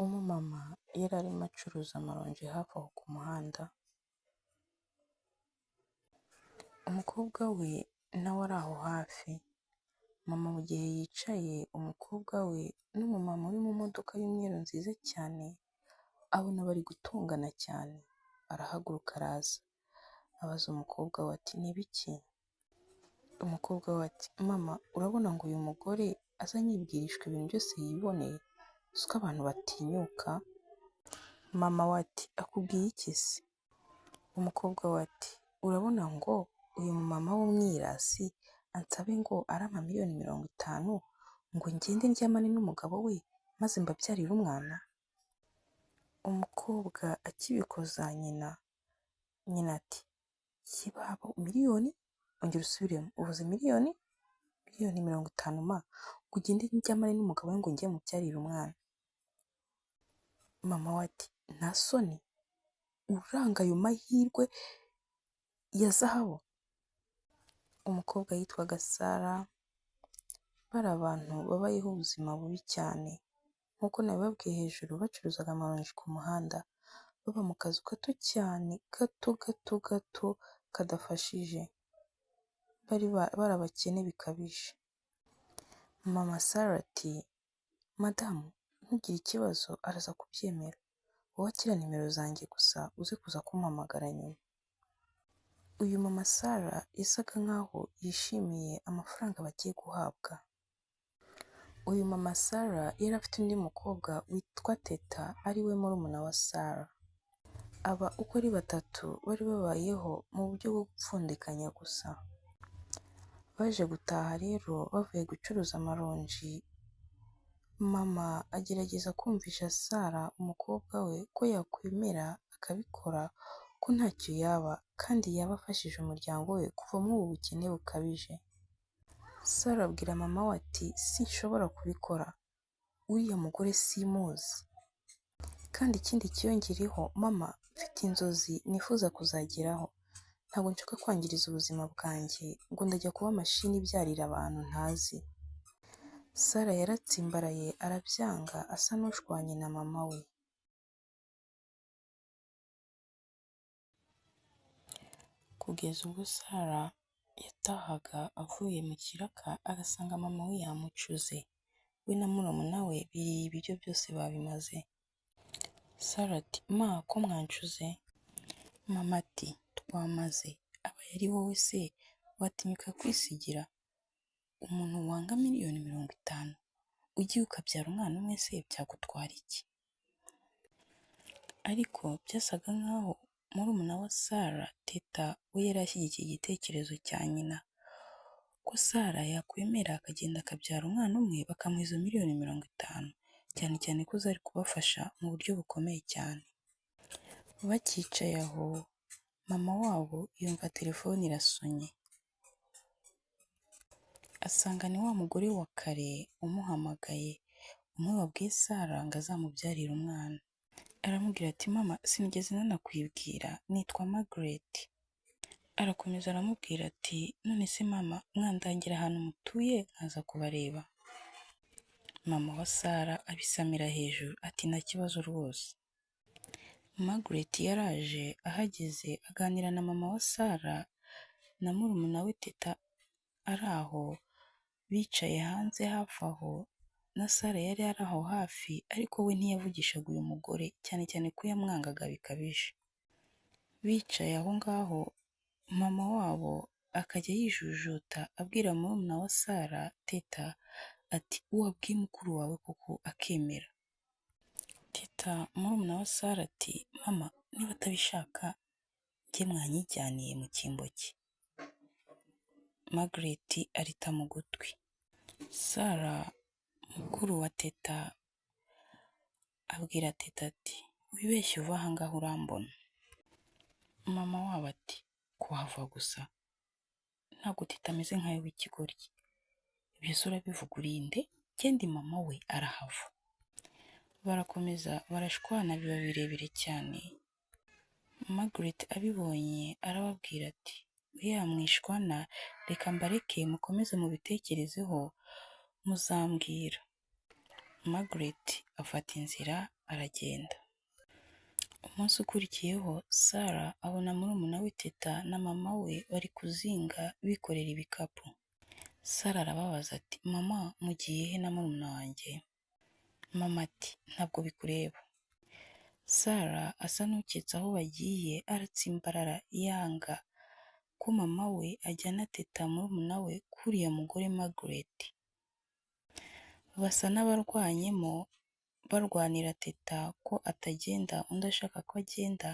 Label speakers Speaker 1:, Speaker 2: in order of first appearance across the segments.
Speaker 1: Umumama yari arimo acuruza amaronji hafi aho ku muhanda, umukobwa we nawe ari aho hafi, mama mu gihe yicaye umukobwa we n'umumama uri mu modoka y'umweru nziza cyane, abona bari gutongana cyane, arahaguruka araza, abaza umukobwa we ati "Ni ibiki?" Umukobwa we ati "Mama urabona ngo uyu mugore aze anyibwirishwa ibintu byose yiboneye, uzi ko abantu batinyuka?" Mama we ati "Akubwiye iki se?" Umukobwa we ati "Urabona ngo uyu mumama w'umwirasi ansabe ngo arampa miliyoni 50 ngo ngende ndyamane n'umugabo we maze mbabyarire umwana?" Umukobwa akibikoza nyina, nyina ati "Kibabo miliyoni? Ongera usubiremo, uvuze miliyoni? Miliyoni 50 ma, ngo ugende ndyamane n'umugabo we ngo njye mubyarire umwana?" Mama we ati "Nta soni? Uranga ayo mahirwe ya zahabu?" Umukobwa yitwaga Sara, bari abantu babayeho ubuzima bubi cyane, nk'uko nabibabwiye hejuru bacuruzaga amaronji ku muhanda, baba mu kazu gato cyane, gato gato gato kadafashije, bari abakene bikabije. Mama Sara ati "Madamu ntugire ikibazo araza kubyemera, wowe akira nimero zanjye gusa uze kuza kumpamagara nyuma." Uyu mama Sara yasaga nkaho yishimiye amafaranga bagiye guhabwa. Uyu mama Sara yari afite undi mukobwa witwa Teta ari we murumuna wa Sara. Aba uko ari batatu bari babayeho mu buryo bwo gupfundikanya gusa. Baje gutaha rero bavuye gucuruza amaronji, mama agerageza kumvisha Sara umukobwa we ko yakwemera akabikora ko ntacyo yaba kandi yaba afashije umuryango we kuva muri ubu bukene bukabije. Sara abwira mama we ati "Sinshobora kubikora, uriya mugore simuzi, kandi ikindi cyiyongereyeho mama mfite inzozi nifuza kuzageraho, ntabwo nshaka kwangiriza ubuzima bwanjye ngo ndajya kuba mashini ibyarira abantu ntazi." Sara yaratsimbaraye arabyanga asa n'ushwanye na mama we. Kugeza ubwo Sara yatahaga avuye mu kiraka agasanga mama we yamucuze, we na murumuna we biriye ibiryo byose babimaze. Sara ati "Ma ko mwancuze?" Mama ati "Twamaze, abaye ari wowe se watinyuka kwisigira umuntu wanga miliyoni 50, ugiye ukabyara umwana umwe se byagutwara iki?" Ariko byasaga nkaho murumuna wa Sara Teta we yari ashyigikiye igitekerezo cya nyina, ko Sara yakwemera akagenda akabyara umwana umwe bakamuha izo miliyoni 50, cyane cyane ko zari kubafasha mu buryo bukomeye cyane. Bakicaye aho, mama wabo yumva telefone irasonye, asanga ni wa mugore wa kare umuhamagaye, umwe wabwiye Sara ngo azamubyarire umwana. Aramubwira ati "Mama sinigeze nanakwibwira, nitwa Margaret." Arakomeza aramubwira ati "None se mama mwandangira ahantu mutuye nkaza kubareba?" Mama wa Sara abisamira hejuru ati "Nta kibazo rwose." Margaret yaraje ahageze aganira na mama wa Sara na murumuna we Teta ari aho, bicaye hanze hafi aho na Sara yari ari aho hafi ariko we ntiyavugishaga uyu mugore cyane cyane ko yamwangaga bikabije. Bicaye aho ngaho mama wabo akajya yijujuta abwira murumuna wa Sara Teta ati "Wabwiye mukuru wawe koko akemera?" Teta murumuna wa Sara ati "Mama niba atabishaka njye mwanyijyaniye mu cyimbo cye." Margaret arita mu gutwi. Sara mukuru wa Teta abwira Teta ati "Wibeshye uva aha ngaha urambona." Mama wabo ati "Kuhava gusa, ntabwo Teta ameze nkawe w'ikigoryi, ibyo se urabivuga urinde? Njye ndi mama we arahava." Barakomeza barashwana biba birebire cyane, Margaret abibonye arababwira ati "Oya mwishwana reka mbareke mukomeze mubitekerezeho muzambwira." Margaret afata inzira aragenda. Umunsi ukurikiyeho Sarah abona murumuna we Teta na mama we bari kuzinga bikorera ibikapu. Sarah arababaza ati: "Mama, mugiye he na murumuna wanjye?" Mama ati: "Ntabwo bikureba." Sarah asa n'uketse aho bagiye, aratsimbarara yanga ko mama we ajyana Teta murumuna we kuriya mugore Margaret. Basa n'abarwanyemo barwanira Teta ko atagenda, undi ashaka ko agenda,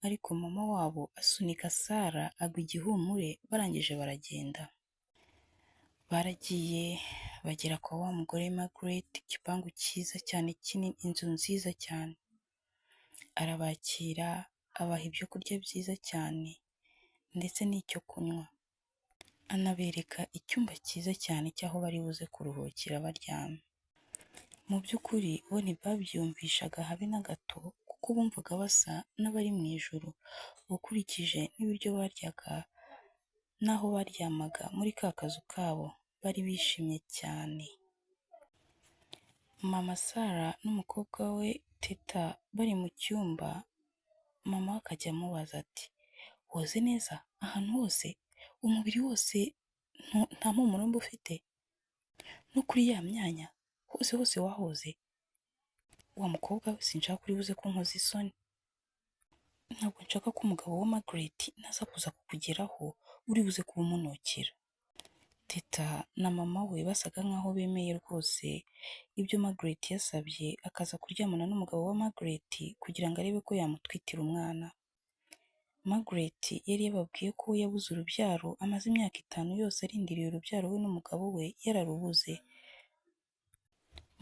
Speaker 1: ariko mama wabo asunika Sarah agwa igihumure, barangije baragenda. Baragiye bagera kwa wa mugore Margaret, igipangu cyiza cyane kinini, inzu nziza cyane. Arabakira, abaha ibyo kurya byiza cyane ndetse n'icyo kunywa. Anabereka icyumba cyiza cyane cy'aho bari buze kuruhukira baryamye. Mu by'ukuri bo ntibabyiyumvishaga habe na gato, kuko bumvaga basa n'abari mu ijuru, ukurikije n'ibiryo baryaga n'aho baryamaga muri ka kazu kabo, bari bishimye cyane. Mama Sarah n'umukobwa we Teta bari mu cyumba, mama we akajya amubaza ati: "Woze neza ahantu hose, umubiri wose nta mpumuro mbi ufite, no kuri ya myanya hose hose wahoze? Wa mukobwa we, sinshaka ko uri buze kunkoza isoni. Ntabwo nshaka ko umugabo wa Margaret naza kuza kukugeraho uri buze kuba umunukira." Teta na mama we basaga nkaho bemeye rwose ibyo Margaret yasabye, akaza kuryamana n'umugabo wa Margaret kugira ngo arebe ko yamutwitira umwana. Margaret yari yababwiye ko yabuze urubyaro, amaze imyaka 5 yose arindiriye urubyaro we n'umugabo we yararubuze.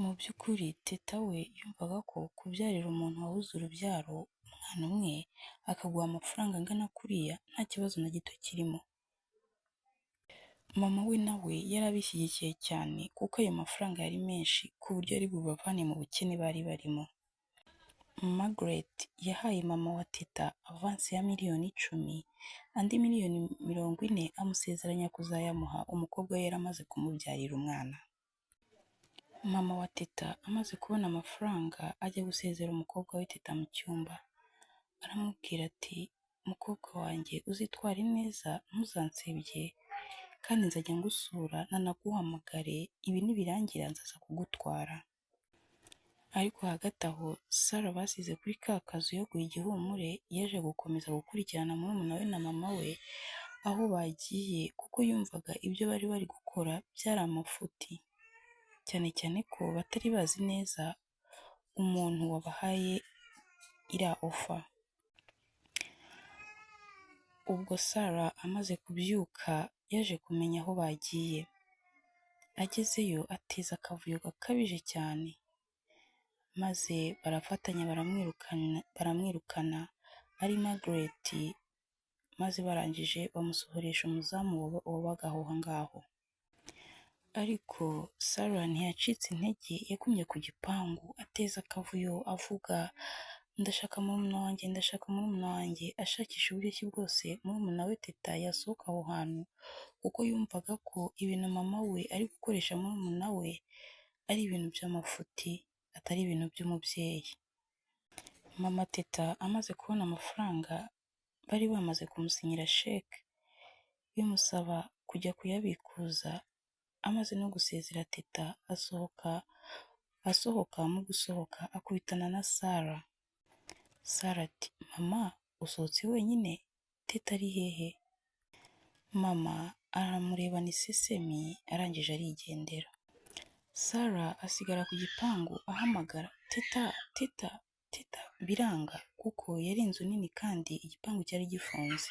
Speaker 1: Mu by'ukuri Teta we yumvaga ko kubyarira umuntu wabuze urubyaro umwana umwe akaguha amafaranga angana kuriya nta kibazo na gito kirimo. Mama we nawe yari abishyigikiye cyane, kuko ayo mafaranga yari menshi ku buryo ari bubavane mu bukene bari barimo. Margaret yahaye mama wa Teta avansi ya miliyoni 10, andi miliyoni 40 amusezeranya kuzayamuha umukobwa we yaramaze kumubyarira umwana. Mama wa Teta amaze kubona amafaranga ajya gusezera umukobwa we Teta mu cyumba. Aramubwira ati: "Mukobwa wanjye, uzitware neza, ntuzansebye, kandi nzajya ngusura nanaguhamagare, ibi nibirangira nzaza kugutwara." Ariko hagati aho Sarah basize kuri ka kazu yaguye igihumure, yaje gukomeza gukurikirana murumuna we na mama we aho bagiye, kuko yumvaga ibyo bari bari gukora byari amafuti, cyane cyane ko batari bazi neza umuntu wabahaye iriya offer. Ubwo Sarah amaze kubyuka yaje kumenya aho bagiye. Agezeyo ateza akavuyo gakabije cyane, maze barafatanya baramwirukana ari Margaret, maze barangije bamusohoresha umuzamu wabaga aho ngaho. Ariko Sarah ntiyacitse intege, yagumye ku gipangu ateza akavuyo avuga: "Ndashaka murumuna wanjye, ndashaka murumuna wanjye," ashakisha uburyo ki bwose murumuna we Teta yasohoka aho hantu, kuko yumvaga ko ibintu mama we ari gukoresha murumuna we ari ibintu by'amafuti, atari ibintu by'umubyeyi. Mama Teta amaze kubona amafaranga, bari bamaze kumusinyira sheke bimusaba kujya kuyabikuza, amaze no gusezera Teta asohoka, mu gusohoka akubitana na Sarah. Sarah ati: "Mama, usohotse wenyine, Teta ari hehe?" Mama aramurebana isesemi, arangije arigendera. Sarah asigara ku gipangu ahamagara Teta, Teta, Teta, biranga kuko yari inzu nini kandi igipangu cyari gifunze.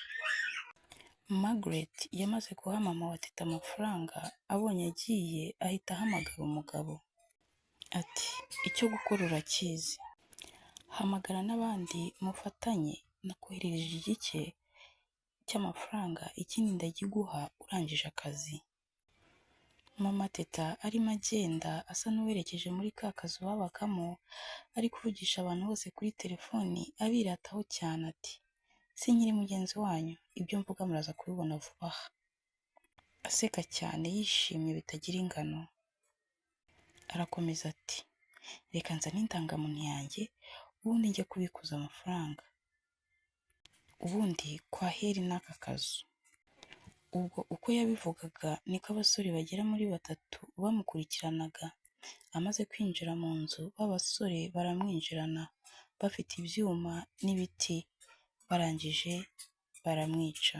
Speaker 1: Margaret yamaze guha mama wa Teta amafaranga, abonye agiye ahita ahamagara umugabo ati: "Icyo gukora urakizi, hamagara n'abandi mufatanye, nakoherereje igice cy'amafaranga, ikindi ndakiguha urangije akazi." Mama Teta arimo agenda asa n'uwerekeje muri ka kazu babagamo, ari kuvugisha abantu bose kuri telefoni abirataho cyane ati: "Sinkiri mugenzi wanyu, ibyo mvuga muraza kubibona vuba aha." Aseka cyane yishimye bitagira ingano. Arakomeza ati: Reka nzane indangamuntu yanjye ubundi njye kubikuza amafaranga, ubundi kwaheri n'aka kazu. Ubwo uko yabivugaga niko abasore bagera muri batatu bamukurikiranaga. Amaze kwinjira mu nzu, ba basore baramwinjirana bafite ibyuma n'ibiti, barangije baramwica.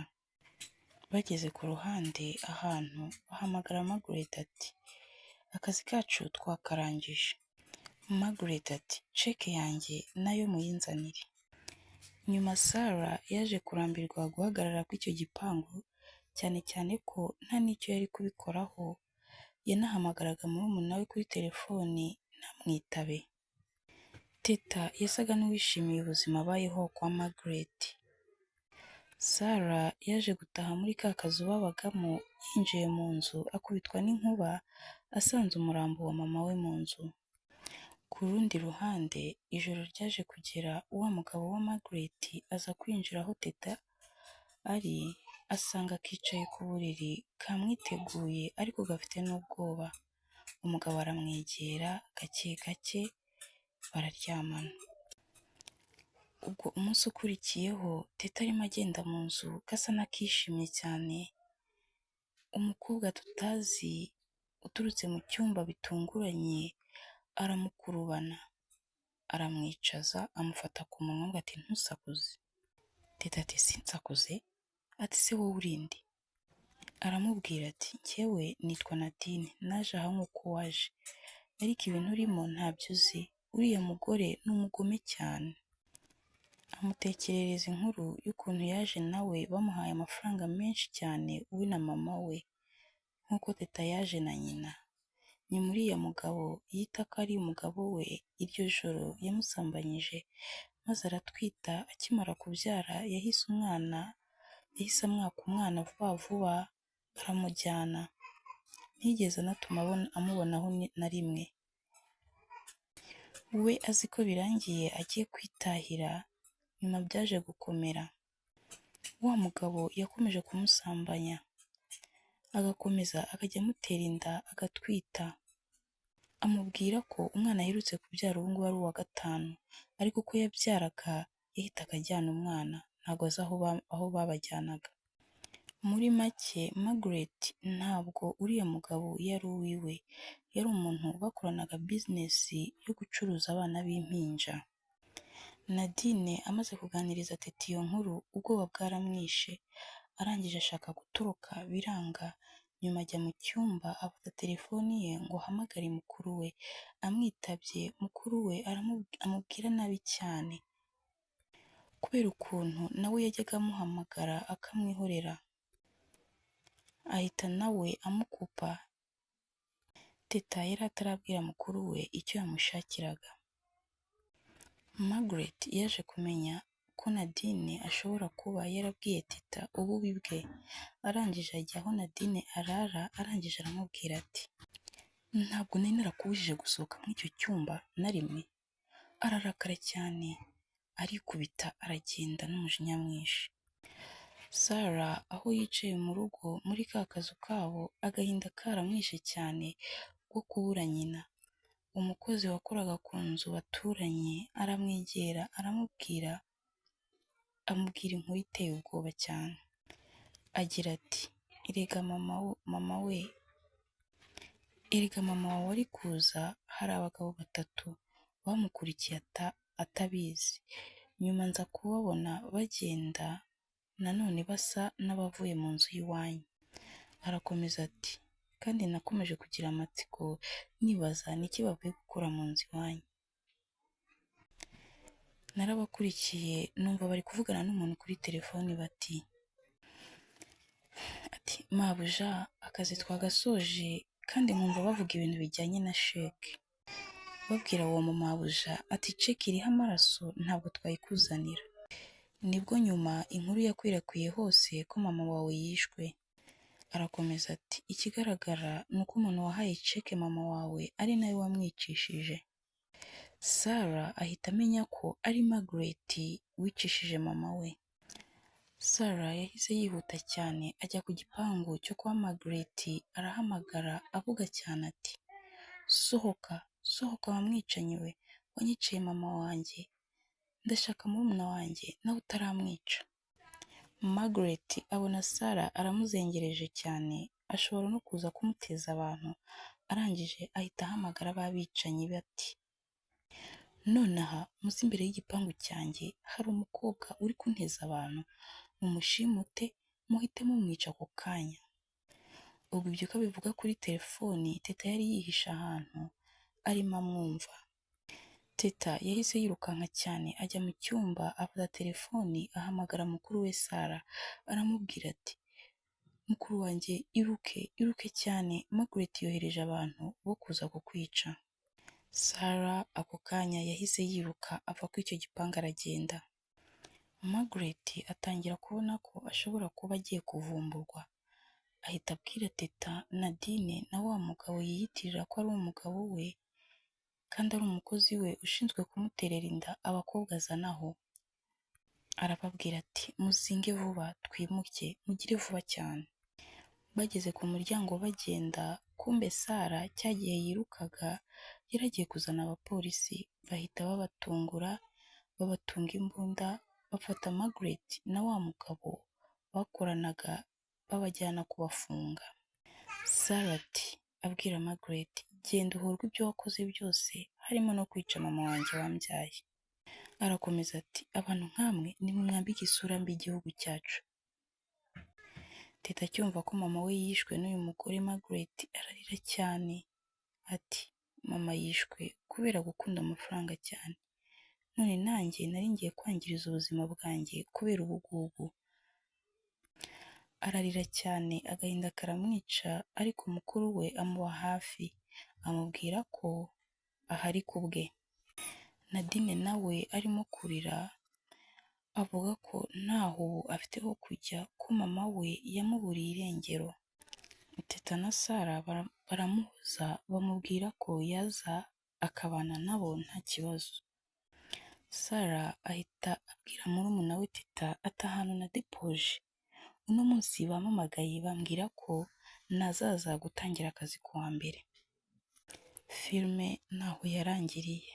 Speaker 1: Bageze ku ruhande ahantu bahamagara Margaret ati: "Akazi kacu twakarangije." Margaret ati: "Ceke yanjye nayo muyinzanire." Nyuma Sarah yaje kurambirwa guhagarara kw'icyo gipangu, cyane cyane ko nta n'icyo yari kubikoraho, yanahamagaraga murumuna we kuri telefoni ntamwitabe. Teta yasaga n'uwishimiye ubuzima abayeho kwa Margaret. Sarah yaje gutaha muri ka kazu babagamo, yinjiye mu nzu akubitwa n'inkuba asanze umurambo wa mama we mu nzu. Ku rundi ruhande, ijoro ryaje kugera wa mugabo wa Margaret aza kwinjira aho Teta ari, asanga akicaye ku buriri kamwiteguye ariko gafite n'ubwoba. Umugabo aramwegera gake gake bararyamana. Ubwo umunsi ukurikiyeho Teta arimo agenda mu nzu gasa n'akishimye cyane, umukobwa tutazi uturutse mu cyumba bitunguranye aramukurubana, aramwicaza amufata ku munwa ngo ati: "Ntusakuze." Teta ati: "Sinsakuze?" Ati: "Se wowe uri nde?" Aramubwira ati: "Njyewe nitwa Nadine, naje aha nk'uko waje, ariko ibintu urimo ntabyo uzi, uriya mugore ni umugome cyane." Amutekerereza inkuru y'ukuntu yaje nawe bamuhaye amafaranga menshi cyane we na mama we, nk'uko Teta yaje na nyina. Nyuma uriya mugabo yita ko ari umugabo we, iryo joro yamusambanyije maze aratwita, akimara kubyara yahise amwaka umwana vuba vuba aramujyana. Ntiyigeze anatuma amubonaho na rimwe. We azi ko birangiye agiye kwitahira, nyuma byaje gukomera. Wa mugabo yakomeje kumusambanya, agakomeza akajya amutera inda agatwita. Amubwira ko umwana aherutse kubyara ubu ngubu ari uwa 5, ariko uko yabyaraga yahitaga ajyana umwana, ntabwo azi aho babajyanaga. Muri make Margaret ntabwo uriya mugabo yari uwiwe, yari umuntu bakoranaga bizinesi yo gucuruza abana b'impinja. Nadine amaze kuganiriza Teta iyo nkuru, ubwoba bwaramwishe, arangije ashaka gutoroka biranga, nyuma ajya mu cyumba afata telefoni ye ngo ahamagare mukuru we, amwitabye mukuru we amubwira nabi cyane, kubera ukuntu nawe yajyaga amuhamagara akamwihorera, ahita nawe amukupa. Teta yari atarabwira mukuru we icyo yamushakiraga. Margaret yaje kumenya ko Nadine ashobora kuba yarabwiye Teta ububi bwe, arangije ajya aho Nadine arara, arangije aramubwira ati: "Ntabwo nari narakubujije gusohoka muri icyo cyumba na rimwe." Ararakara cyane, arikubita aragenda n'umujinya mwinshi. Sarah aho yicaye mu rugo muri ka kazu kabo, agahinda karamwishe cyane ko kubura nyina. Umukozi wakoraga ku nzu baturanye aramwegera aramubwira, amubwira inkuru iteye ubwoba cyane. Agira ati: "Erega mama we, erega mama wawe ari kuza, hari abagabo batatu bamukurikiye atabizi. Nyuma nza kubabona bagenda nanone basa n'abavuye mu nzu y'iwanyu." Arakomeza ati: "Kandi nakomeje kugira amatsiko nibaza niki bavuye gukora mu nzu iwanyu. Narabakurikiye numva bari kuvugana n'umuntu kuri telefoni bati ati mabuja akazi twagasoje, kandi nkumva bavuga ibintu bijyanye na sheke." Babwira uwo mabuja ati: "Ceke iriho amaraso ntabwo twayikuzanira." Nibwo nyuma inkuru yakwirakwiye hose ko mama wawe yishwe. Arakomeza ati: "Ikigaragara ni uko umuntu wahaye ceke mama wawe ari nawe wamwicishije." Sarah ahita amenya ko ari Margaret wicishije mama we. Sarah yahise yihuta cyane ajya ku gipangu cyo kwa Margaret, arahamagara avuga cyane ati: "Sohoka, Sohoka wa mwicanyi we, wanyiciye mama wanjye, ndashaka murumuna wanjye nawe utaramwica. Margaret abona Sara aramuzengereje cyane, ashobora no kuza kumuteza abantu, arangije ahita ahamagara ba bicanyi bati: Nonaha muze imbere y'igipangu cyanjye hari umukobwa uri kunteza abantu, mumushimute muhite mumwica ako kanya. Ubwo ibyo ko abivuga kuri telefoni, Teta yari yihishe ahantu arimo amwumva. Teta yahise yirukanka cyane ajya mu cyumba afata telefoni ahamagara mukuru we Sara, aramubwira ati: Mukuru wanjye iruke, iruke cyane, Margaret yohereje abantu bo kuza kukwica. Sara ako kanya yahise yiruka ava kuri icyo gipangu aragenda. Margaret atangira kubona ko ashobora kuba agiye kuvumburwa, ahita abwira Teta, Nadine na wa mugabo yiyitirira ko ari umugabo we kandi ari umukozi we ushinzwe kumuterera inda abakobwa azana aho. Arababwira ati: Muzinge vuba twimuke, mugire vuba cyane. Bageze ku muryango bagenda, kumbe Sara cya gihe yirukaga yari agiye kuzana abapolisi, bahita babatungura, babatunga imbunda, bafata Margaret na wa mugabo bakoranaga babajyana kubafunga. Sara ati, abwira Margaret: Genda uhorwe ibyo wakoze byose, harimo no kwica mama wanjye wambyaye. Arakomeza ati: Abantu nkamwe nimwe mwambika isura mbi igihugu cyacu. Teta acyumva ko mama we yishwe n'uyu mugore Margaret ararira cyane, ati: Mama yishwe kubera gukunda amafaranga cyane, none nanjye nari ngiye kwangiriza ubuzima bwanjye kubera ubugugu. Ararira cyane agahinda karamwica, ariko mukuru we amuba hafi, amubwira ko ahari ku bwe. Nadine nawe arimo kurira avuga ko ntaho ubu afite ho kujya, ko mama we yamuburiye irengero. Teta na Sara baramuhoza bamubwira ko yaza akabana nabo nta kibazo. Sara ahita abwira murumuna we Teta ati: Ahantu nadepoje uno munsi bampamagaye bambwira ko nazaza gutangira akazi kuwa mbere. Filime ntaho yarangiriye.